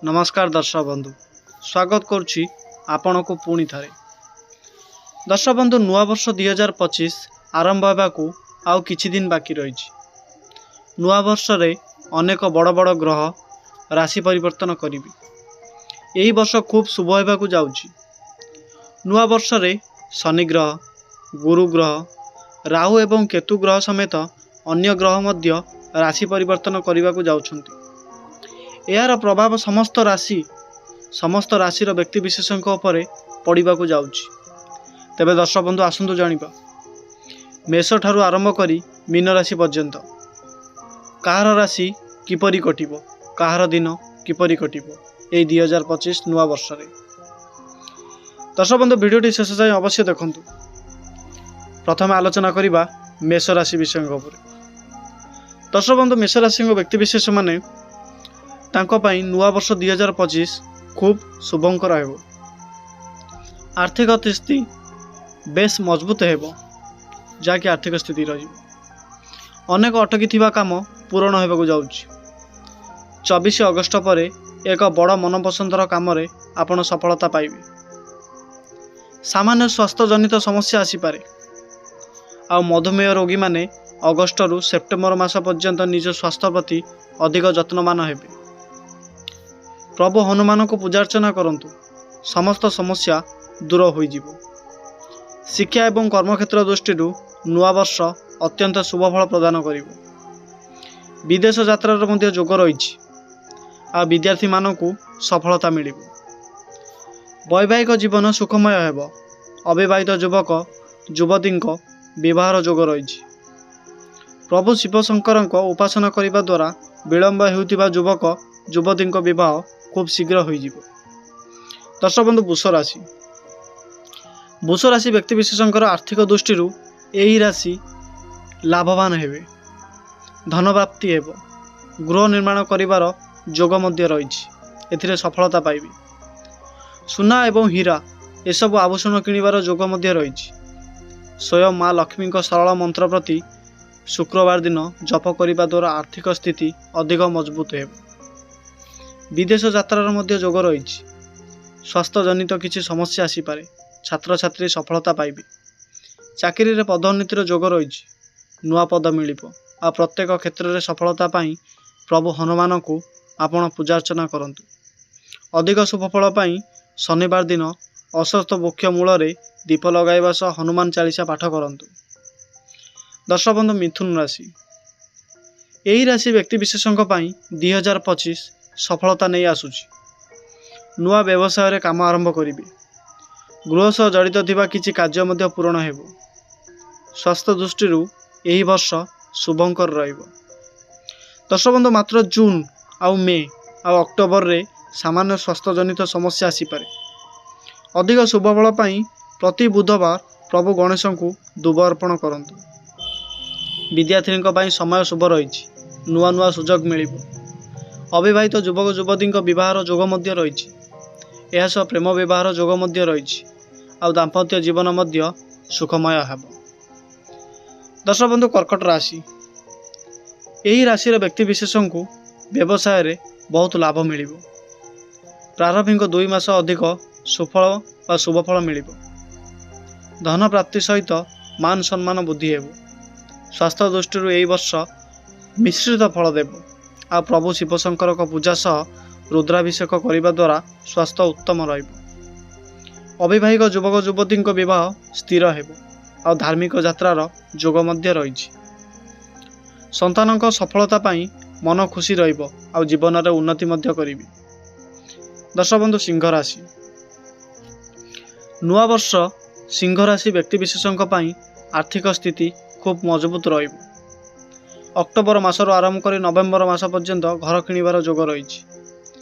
ନମସ୍କାର ଦର୍ଶକ ବନ୍ଧୁ, ସ୍ୱାଗତ କରୁଛି ଆପଣଙ୍କୁ ପୁଣି ଥରେ। ଦର୍ଶକ ବନ୍ଧୁ, ନୂଆବର୍ଷ 2025 ଆରମ୍ଭ ହେବାକୁ ଆଉ କିଛି ଦିନ ବାକି ରହିଛି। ନୂଆବର୍ଷରେ ଅନେକ ବଡ଼ ବଡ଼ ଗ୍ରହ ରାଶି ପରିବର୍ତ୍ତନ କରିବେ। ଏହି ବର୍ଷ ଖୁବ୍ ଶୁଭ ହେବାକୁ ଯାଉଛି। ନୂଆବର୍ଷରେ ଶନି ଗ୍ରହ, ଗୁରୁ ଗ୍ରହ, ରାହୁ ଏବଂ କେତୁ ଗ୍ରହ ସମେତ ଅନ୍ୟ ଗ୍ରହ ମଧ୍ୟ ରାଶି ପରିବର୍ତ୍ତନ କରିବାକୁ ଯାଉଛନ୍ତି। ଏହାର ପ୍ରଭାବ ସମସ୍ତ ରାଶି, ସମସ୍ତ ରାଶିର ବ୍ୟକ୍ତିବିଶେଷଙ୍କ ଉପରେ ପଡ଼ିବାକୁ ଯାଉଛି। ତେବେ ଦର୍ଶକ ବନ୍ଧୁ, ଆସନ୍ତୁ ଜାଣିବା ମେଷ ଠାରୁ ଆରମ୍ଭ କରି ମୀନ ରାଶି ପର୍ଯ୍ୟନ୍ତ କାହାର ରାଶି କିପରି କଟିବ, କାହାର ଦିନ କିପରି କଟିବ ଏଇ 2025 ନୂଆ ବର୍ଷରେ। ଦର୍ଶକ ବନ୍ଧୁ, ଭିଡ଼ିଓଟି ଶେଷ ଯାଏଁ ଅବଶ୍ୟ ଦେଖନ୍ତୁ। ପ୍ରଥମେ ଆଲୋଚନା କରିବା ମେଷ ରାଶି ବିଷୟଙ୍କ ଉପରେ। ଦର୍ଶକ ବନ୍ଧୁ, ମେଷ ରାଶିଙ୍କ ବ୍ୟକ୍ତିବିଶେଷମାନେ ତାଙ୍କ ପାଇଁ ନୂଆବର୍ଷ 2025 ଖୁବ୍ ଶୁଭଙ୍କର ହେବ। ଆର୍ଥିକ ସ୍ଥିତି ବେଶ ମଜବୁତ ହେବ, ଯାହାକି ଆର୍ଥିକ ସ୍ଥିତି ରହିବ। ଅନେକ ଅଟକି ଥିବା କାମ ପୂରଣ ହେବାକୁ ଯାଉଛି। 24 ଅଗଷ୍ଟ ପରେ ଏକ ବଡ଼ ମନପସନ୍ଦର କାମରେ ଆପଣ ସଫଳତା ପାଇବେ। ସାମାନ୍ୟ ସ୍ୱାସ୍ଥ୍ୟଜନିତ ସମସ୍ୟା ଆସିପାରେ। ଆଉ ମଧୁମେହ ରୋଗୀମାନେ ଅଗଷ୍ଟରୁ ସେପ୍ଟେମ୍ବର ମାସ ପର୍ଯ୍ୟନ୍ତ ନିଜ ସ୍ୱାସ୍ଥ୍ୟ ପ୍ରତି ଅଧିକ ଯତ୍ନବାନ ହେବେ। ପ୍ରଭୁ ହନୁମାନଙ୍କୁ ପୂଜାର୍ଚ୍ଚନା କରନ୍ତୁ, ସମସ୍ତ ସମସ୍ୟା ଦୂର ହୋଇଯିବ। ଶିକ୍ଷା ଏବଂ କର୍ମକ୍ଷେତ୍ର ଦୃଷ୍ଟିରୁ ନୂଆବର୍ଷ ଅତ୍ୟନ୍ତ ଶୁଭଫଳ ପ୍ରଦାନ କରିବ। ବିଦେଶ ଯାତ୍ରାର ମଧ୍ୟ ଯୋଗ ରହିଛି ଆଉ ବିଦ୍ୟାର୍ଥୀମାନଙ୍କୁ ସଫଳତା ମିଳିବ। ବୈବାହିକ ଜୀବନ ସୁଖମୟ ହେବ। ଅବିବାହିତ ଯୁବକ ଯୁବତୀଙ୍କ ବିବାହର ଯୋଗ ରହିଛି। ପ୍ରଭୁ ଶିବଶଙ୍କରଙ୍କ ଉପାସନା କରିବା ଦ୍ୱାରା ବିଳମ୍ବ ହେଉଥିବା ଯୁବକ ଯୁବତୀଙ୍କ ବିବାହ ଖୁବ୍ ଶୀଘ୍ର ହୋଇଯିବ। ଦର୍ଶକ ବନ୍ଧୁ, ବୃଷ ରାଶି। ବୃଷ ରାଶି ବ୍ୟକ୍ତିବିଶେଷଙ୍କର ଆର୍ଥିକ ଦୃଷ୍ଟିରୁ ଏହି ରାଶି ଲାଭବାନ ହେବେ। ଧନପ୍ରାପ୍ତି ହେବ। ଗୃହ ନିର୍ମାଣ କରିବାର ଯୋଗ ମଧ୍ୟ ରହିଛି, ଏଥିରେ ସଫଳତା ପାଇବେ। ସୁନା ଏବଂ ହୀରା ଏସବୁ ଆଭୂଷଣ କିଣିବାର ଯୋଗ ମଧ୍ୟ ରହିଛି। ସ୍ୱୟଂ ମା ଲକ୍ଷ୍ମୀଙ୍କ ସରଳ ମନ୍ତ୍ର ପ୍ରତି ଶୁକ୍ରବାର ଦିନ ଜପ କରିବା ଦ୍ୱାରା ଆର୍ଥିକ ସ୍ଥିତି ଅଧିକ ମଜବୁତ ହେବ। ବିଦେଶ ଯାତ୍ରାର ମଧ୍ୟ ଯୋଗ ରହିଛି। ସ୍ୱାସ୍ଥ୍ୟଜନିତ କିଛି ସମସ୍ୟା ଆସିପାରେ। ଛାତ୍ରଛାତ୍ରୀ ସଫଳତା ପାଇବେ। ଚାକିରିରେ ପଦୋନ୍ନତିର ଯୋଗ ରହିଛି। ନୂଆ ପଦ ମିଳିବ। ଆଉ ପ୍ରତ୍ୟେକ କ୍ଷେତ୍ରରେ ସଫଳତା ପାଇଁ ପ୍ରଭୁ ହନୁମାନଙ୍କୁ ଆପଣ ପୂଜାର୍ଚ୍ଚନା କରନ୍ତୁ। ଅଧିକ ଶୁଭଫଳ ପାଇଁ ଶନିବାର ଦିନ ଅଶ୍ୱତ୍ଥ ବୃକ୍ଷ ମୂଳରେ ଦୀପ ଲଗାଇବା ସହ ହନୁମାନ ଚାଳିଶା ପାଠ କରନ୍ତୁ। ଦର୍ଶକ ବନ୍ଧୁ, ମିଥୁନ ରାଶି। ଏହି ରାଶି ବ୍ୟକ୍ତିବିଶେଷଙ୍କ ପାଇଁ 2025 ସଫଳତା ନେଇ ଆସୁଛି। ନୂଆ ବ୍ୟବସାୟରେ କାମ ଆରମ୍ଭ କରିବେ। ଗୃହ ସହ ଜଡ଼ିତ ଥିବା କିଛି କାର୍ଯ୍ୟ ମଧ୍ୟ ପୂରଣ ହେବ। ସ୍ୱାସ୍ଥ୍ୟ ଦୃଷ୍ଟିରୁ ଏହି ବର୍ଷ ଶୁଭଙ୍କର ରହିବ। ଦର୍ଶକ ବନ୍ଧୁ, ମାତ୍ର ଜୁନ୍ ଆଉ ମେ ଆଉ ଅକ୍ଟୋବରରେ ସାମାନ୍ୟ ସ୍ୱାସ୍ଥ୍ୟଜନିତ ସମସ୍ୟା ଆସିପାରେ। ଅଧିକ ଶୁଭଫଳ ପାଇଁ ପ୍ରତି ବୁଧବାର ପ୍ରଭୁ ଗଣେଶଙ୍କୁ ଦୁବ ଅର୍ପଣ କରନ୍ତୁ। ବିଦ୍ୟାର୍ଥୀଙ୍କ ପାଇଁ ସମୟ ଶୁଭ ରହିଛି। ନୂଆ ନୂଆ ସୁଯୋଗ ମିଳିବ। ଅବିବାହିତ ଯୁବକ ଯୁବତୀଙ୍କ ବିବାହର ଯୋଗ ମଧ୍ୟ ରହିଛି। ଏହା ସହ ପ୍ରେମ ବିବାହର ଯୋଗ ମଧ୍ୟ ରହିଛି ଆଉ ଦାମ୍ପତ୍ୟ ଜୀବନ ମଧ୍ୟ ସୁଖମୟ ହେବ। ଦର୍ଶକ ବନ୍ଧୁ, କର୍କଟ ରାଶି। ଏହି ରାଶିର ବ୍ୟକ୍ତିବିଶେଷଙ୍କୁ ବ୍ୟବସାୟରେ ବହୁତ ଲାଭ ମିଳିବ। ପ୍ରାରମ୍ଭିକ 2 ମାସ ଅଧିକ ସୁଫଳ ବା ଶୁଭଫଳ ମିଳିବ। ଧନ ପ୍ରାପ୍ତି ସହିତ ମାନ ସମ୍ମାନ ବୃଦ୍ଧି ହେବ। ସ୍ୱାସ୍ଥ୍ୟ ଦୃଷ୍ଟିରୁ ଏହି ବର୍ଷ ମିଶ୍ରିତ ଫଳ ଦେବ। ଆଉ ପ୍ରଭୁ ଶିବଶଙ୍କରଙ୍କ ପୂଜା ସହ ରୁଦ୍ରାଭିଷେକ କରିବା ଦ୍ୱାରା ସ୍ୱାସ୍ଥ୍ୟ ଉତ୍ତମ ରହିବ। ଅବିବାହିକ ଯୁବକ ଯୁବତୀଙ୍କ ବିବାହ ସ୍ଥିର ହେବ ଆଉ ଧାର୍ମିକ ଯାତ୍ରାର ଯୋଗ ମଧ୍ୟ ରହିଛି। ସନ୍ତାନଙ୍କ ସଫଳତା ପାଇଁ ମନ ଖୁସି ରହିବ ଆଉ ଜୀବନରେ ଉନ୍ନତି ମଧ୍ୟ କରିବେ। ଦର୍ଶକ ବନ୍ଧୁ, ସିଂହ ରାଶି। ନୂଆବର୍ଷ ସିଂହ ରାଶି ବ୍ୟକ୍ତିବିଶେଷଙ୍କ ପାଇଁ ଆର୍ଥିକ ସ୍ଥିତି ଖୁବ୍ ମଜବୁତ ରହିବ। ଅକ୍ଟୋବର ମାସରୁ ଆରମ୍ଭ କରି ନଭେମ୍ବର ମାସ ପର୍ଯ୍ୟନ୍ତ ଘର କିଣିବାର ଯୋଗ ରହିଛି।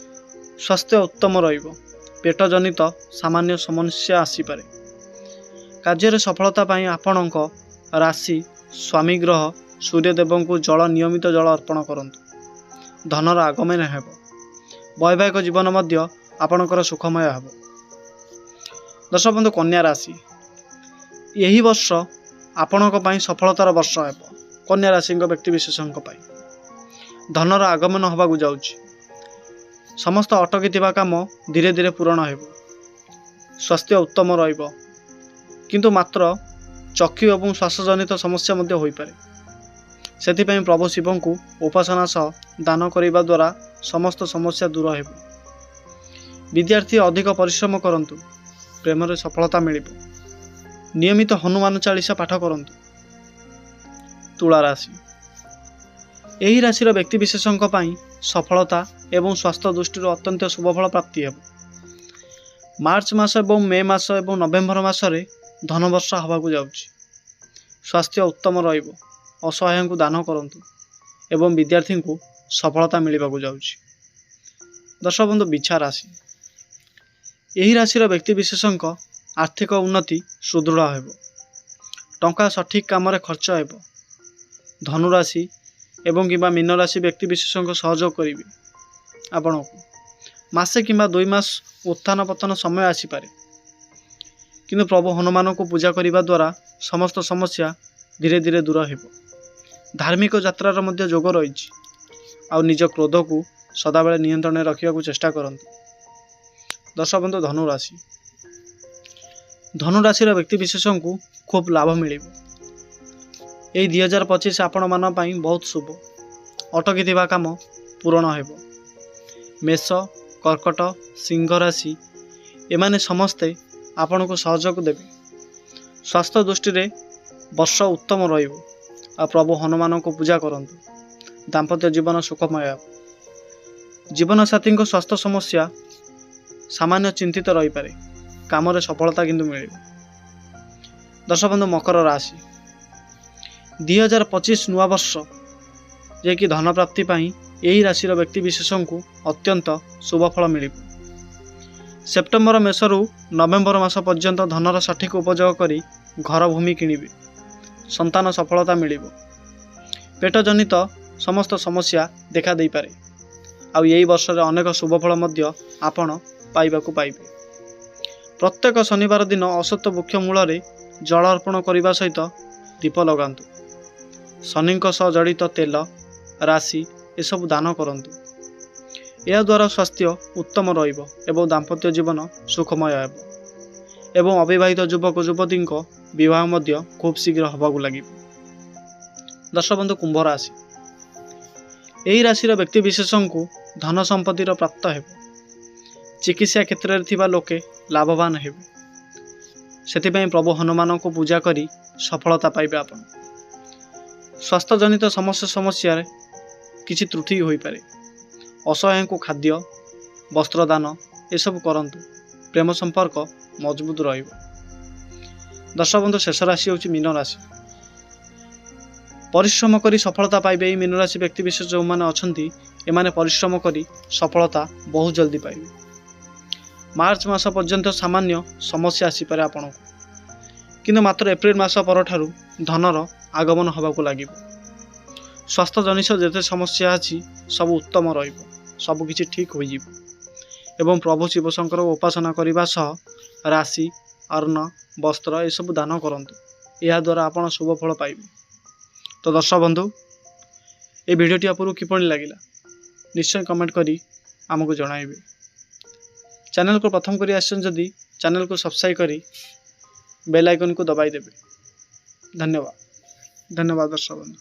ସ୍ୱାସ୍ଥ୍ୟ ଉତ୍ତମ ରହିବ। ପେଟଜନିତ ସାମାନ୍ୟ ସମସ୍ୟା ଆସିପାରେ। କାର୍ଯ୍ୟରେ ସଫଳତା ପାଇଁ ଆପଣଙ୍କ ରାଶି ସ୍ୱାମୀ ଗ୍ରହ ସୂର୍ଯ୍ୟଦେବଙ୍କୁ ଜଳ, ନିୟମିତ ଜଳ ଅର୍ପଣ କରନ୍ତୁ। ଧନର ଆଗମନ ହେବ। ବୈବାହିକ ଜୀବନ ମଧ୍ୟ ଆପଣଙ୍କର ସୁଖମୟ ହେବ। ଦର୍ଶକ ବନ୍ଧୁ, କନ୍ୟା ରାଶି। ଏହି ବର୍ଷ ଆପଣଙ୍କ ପାଇଁ ସଫଳତାର ବର୍ଷ ହେବ। କନ୍ୟା ରାଶିଙ୍କ ବ୍ୟକ୍ତିବିଶେଷଙ୍କ ପାଇଁ ଧନର ଆଗମନ ହେବାକୁ ଯାଉଛି। ସମସ୍ତ ଅଟକିଥିବା କାମ ଧୀରେ ଧୀରେ ପୂରଣ ହେବ। ସ୍ୱାସ୍ଥ୍ୟ ଉତ୍ତମ ରହିବ, କିନ୍ତୁ ମାତ୍ର ଚକ୍ଷୁ ଏବଂ ଶ୍ୱାସଜନିତ ସମସ୍ୟା ମଧ୍ୟ ହୋଇପାରେ। ସେଥିପାଇଁ ପ୍ରଭୁ ଶିବଙ୍କୁ ଉପାସନା ସହ ଦାନ କରିବା ଦ୍ୱାରା ସମସ୍ତ ସମସ୍ୟା ଦୂର ହେବ। ବିଦ୍ୟାର୍ଥୀ ଅଧିକ ପରିଶ୍ରମ କରନ୍ତୁ, ପ୍ରେମରେ ସଫଳତା ମିଳିବ। ନିୟମିତ ହନୁମାନ ଚାଳିଶା ପାଠ କରନ୍ତୁ। ତୁଳା ରାଶି। ଏହି ରାଶିର ବ୍ୟକ୍ତିବିଶେଷଙ୍କ ପାଇଁ ସଫଳତା ଏବଂ ସ୍ୱାସ୍ଥ୍ୟ ଦୃଷ୍ଟିରୁ ଅତ୍ୟନ୍ତ ଶୁଭଫଳ ପ୍ରାପ୍ତି ହେବ। ମାର୍ଚ୍ଚ ମାସ ଏବଂ ମେ ମାସ ଏବଂ ନଭେମ୍ବର ମାସରେ ଧନବର୍ଷା ହେବାକୁ ଯାଉଛି। ସ୍ୱାସ୍ଥ୍ୟ ଉତ୍ତମ ରହିବ। ଅସହାୟଙ୍କୁ ଦାନ କରନ୍ତୁ ଏବଂ ବିଦ୍ୟାର୍ଥୀଙ୍କୁ ସଫଳତା ମିଳିବାକୁ ଯାଉଛି। ଦର୍ଶକ ବନ୍ଧୁ, ବିଛା ରାଶି। ଏହି ରାଶିର ବ୍ୟକ୍ତିବିଶେଷଙ୍କ ଆର୍ଥିକ ଉନ୍ନତି ସୁଦୃଢ଼ ହେବ। ଟଙ୍କା ସଠିକ୍ କାମରେ ଖର୍ଚ୍ଚ ହେବ। ଧନୁରାଶି ଏବଂ କିମ୍ବା ମୀନ ରାଶି ବ୍ୟକ୍ତିବିଶେଷଙ୍କ ସହଯୋଗ କରିବେ ଆପଣଙ୍କୁ। ମାସେ କିମ୍ବା 2 ମାସ ଉତ୍ଥାନ ପତନ ସମୟ ଆସିପାରେ, କିନ୍ତୁ ପ୍ରଭୁ ହନୁମାନଙ୍କୁ ପୂଜା କରିବା ଦ୍ୱାରା ସମସ୍ତ ସମସ୍ୟା ଧୀରେ ଧୀରେ ଦୂର ହେବ। ଧାର୍ମିକ ଯାତ୍ରାର ମଧ୍ୟ ଯୋଗ ରହିଛି। ଆଉ ନିଜ କ୍ରୋଧକୁ ସଦାବେଳେ ନିୟନ୍ତ୍ରଣରେ ରଖିବାକୁ ଚେଷ୍ଟା କରନ୍ତୁ। ଦର୍ଶକ ବନ୍ଧୁ, ଧନୁରାଶି। ଧନୁରାଶିର ବ୍ୟକ୍ତିବିଶେଷଙ୍କୁ ଖୁବ୍ ଲାଭ ମିଳିବ। ଏଇ 2025 ଆପଣମାନଙ୍କ ପାଇଁ ବହୁତ ଶୁଭ। ଅଟକିଥିବା କାମ ପୂରଣ ହେବ। ମେଷ, କର୍କଟ, ସିଂହ ରାଶି ଏମାନେ ସମସ୍ତେ ଆପଣଙ୍କୁ ସହଯୋଗ ଦେବେ। ସ୍ୱାସ୍ଥ୍ୟ ଦୃଷ୍ଟିରେ ବର୍ଷ ଉତ୍ତମ ରହିବ। ଆଉ ପ୍ରଭୁ ହନୁମାନଙ୍କୁ ପୂଜା କରନ୍ତୁ। ଦାମ୍ପତ୍ୟ ଜୀବନ ସୁଖମୟ ହେବ। ଜୀବନସାଥୀଙ୍କ ସ୍ୱାସ୍ଥ୍ୟ ସମସ୍ୟା ସାମାନ୍ୟ ଚିନ୍ତିତ ରହିପାରେ। କାମରେ ସଫଳତା କିନ୍ତୁ ମିଳିବ। ଦର୍ଶକ ବନ୍ଧୁ, ମକର ରାଶି। 2025 ନୂଆବର୍ଷ ଯିଏକି ଧନପ୍ରାପ୍ତି ପାଇଁ ଏହି ରାଶିର ବ୍ୟକ୍ତିବିଶେଷଙ୍କୁ ଅତ୍ୟନ୍ତ ଶୁଭଫଳ ମିଳିବ। ସେପ୍ଟେମ୍ବର ମାସରୁ ନଭେମ୍ବର ମାସ ପର୍ଯ୍ୟନ୍ତ ଧନର ସଠିକ୍ ଉପଯୋଗ କରି ଘର ଭୂମି କିଣିବେ। ସନ୍ତାନ ସଫଳତା ମିଳିବ। ପେଟଜନିତ ସମସ୍ତ ସମସ୍ୟା ଦେଖା ଦେଇପାରେ। ଆଉ ଏହି ବର୍ଷରେ ଅନେକ ଶୁଭଫଳ ମଧ୍ୟ ଆପଣ ପାଇବାକୁ ପାଇବେ। ପ୍ରତ୍ୟେକ ଶନିବାର ଦିନ ଅଶ୍ୱତ୍ଥ ବୃକ୍ଷ ମୂଳରେ ଜଳ ଅର୍ପଣ କରିବା ସହିତ ଦୀପ ଲଗାନ୍ତୁ। ଶନିଙ୍କ ସହ ଜଡ଼ିତ ତେଲ, ରାଶି ଏସବୁ ଦାନ କରନ୍ତୁ। ଏହାଦ୍ୱାରା ସ୍ୱାସ୍ଥ୍ୟ ଉତ୍ତମ ରହିବ ଏବଂ ଦାମ୍ପତ୍ୟ ଜୀବନ ସୁଖମୟ ହେବ ଏବଂ ଅବିବାହିତ ଯୁବକ ଯୁବତୀଙ୍କ ବିବାହ ମଧ୍ୟ ଖୁବ୍ ଶୀଘ୍ର ହେବାକୁ ଲାଗିବ। ଦର୍ଶକ ବନ୍ଧୁ, କୁମ୍ଭ ରାଶି। ଏହି ରାଶିର ବ୍ୟକ୍ତିବିଶେଷଙ୍କୁ ଧନ ସମ୍ପତ୍ତିର ପ୍ରାପ୍ତ ହେବ। ଚିକିତ୍ସା କ୍ଷେତ୍ରରେ ଥିବା ଲୋକେ ଲାଭବାନ ହେବେ। ସେଥିପାଇଁ ପ୍ରଭୁ ହନୁମାନଙ୍କୁ ପୂଜା କରି ସଫଳତା ପାଇବେ ଆପଣ। ସ୍ୱାସ୍ଥ୍ୟଜନିତ ସମସ୍ତ ସମସ୍ୟାରେ କିଛି ତ୍ରୁଟି ହୋଇପାରେ। ଅସହାୟଙ୍କୁ ଖାଦ୍ୟ, ବସ୍ତ୍ରଦାନ ଏସବୁ କରନ୍ତୁ। ପ୍ରେମ ସମ୍ପର୍କ ମଜବୁତ ରହିବ। ଦର୍ଶକ ବନ୍ଧୁ, ଶେଷ ରାଶି ହେଉଛି ମୀନ ରାଶି। ପରିଶ୍ରମ କରି ସଫଳତା ପାଇବେ। ଏହି ମୀନ ରାଶି ବ୍ୟକ୍ତିବିଶେଷ ଯେଉଁମାନେ ଅଛନ୍ତି, ଏମାନେ ପରିଶ୍ରମ କରି ସଫଳତା ବହୁତ ଜଲ୍ଦି ପାଇବେ। ମାର୍ଚ୍ଚ ମାସ ପର୍ଯ୍ୟନ୍ତ ସାମାନ୍ୟ ସମସ୍ୟା ଆସିପାରେ ଆପଣଙ୍କୁ, କିନ୍ତୁ ମାତ୍ର ଏପ୍ରିଲ ମାସ ପରଠାରୁ ଧନର ଆଗମନ ହେବାକୁ ଲାଗିବ। ସ୍ୱାସ୍ଥ୍ୟ ଜନିତ ଯେତେ ସମସ୍ୟା ଅଛି ସବୁ ଉତ୍ତମ ରହିବ, ସବୁକିଛି ଠିକ୍ ହୋଇଯିବ ଏବଂ ପ୍ରଭୁ ଶିବଶଙ୍କର ଉପାସନା କରିବା ସହ ରାଶି, ଅନ୍ନ, ବସ୍ତ୍ର ଏସବୁ ଦାନ କରନ୍ତୁ। ଏହାଦ୍ୱାରା ଆପଣ ଶୁଭ ଫଳ ପାଇବେ। ତ ଦର୍ଶକ ବନ୍ଧୁ, ଏ ଭିଡ଼ିଓଟି ଆପଣଙ୍କୁ କିପରି ଲାଗିଲା ନିଶ୍ଚୟ କମେଣ୍ଟ କରି ଆମକୁ ଜଣାଇବେ। ଚ୍ୟାନେଲକୁ ପ୍ରଥମ କରି ଆସିଛନ୍ତି ଯଦି ଚ୍ୟାନେଲକୁ ସବସ୍କ୍ରାଇବ୍ କରି ବେଲ୍ ଆଇକନ୍କୁ ଦବାଇ ଦେବେ। ଧନ୍ୟବାଦ, ଧନ୍ୟବାଦ ଦର୍ଶକ ବନ୍ଧୁ।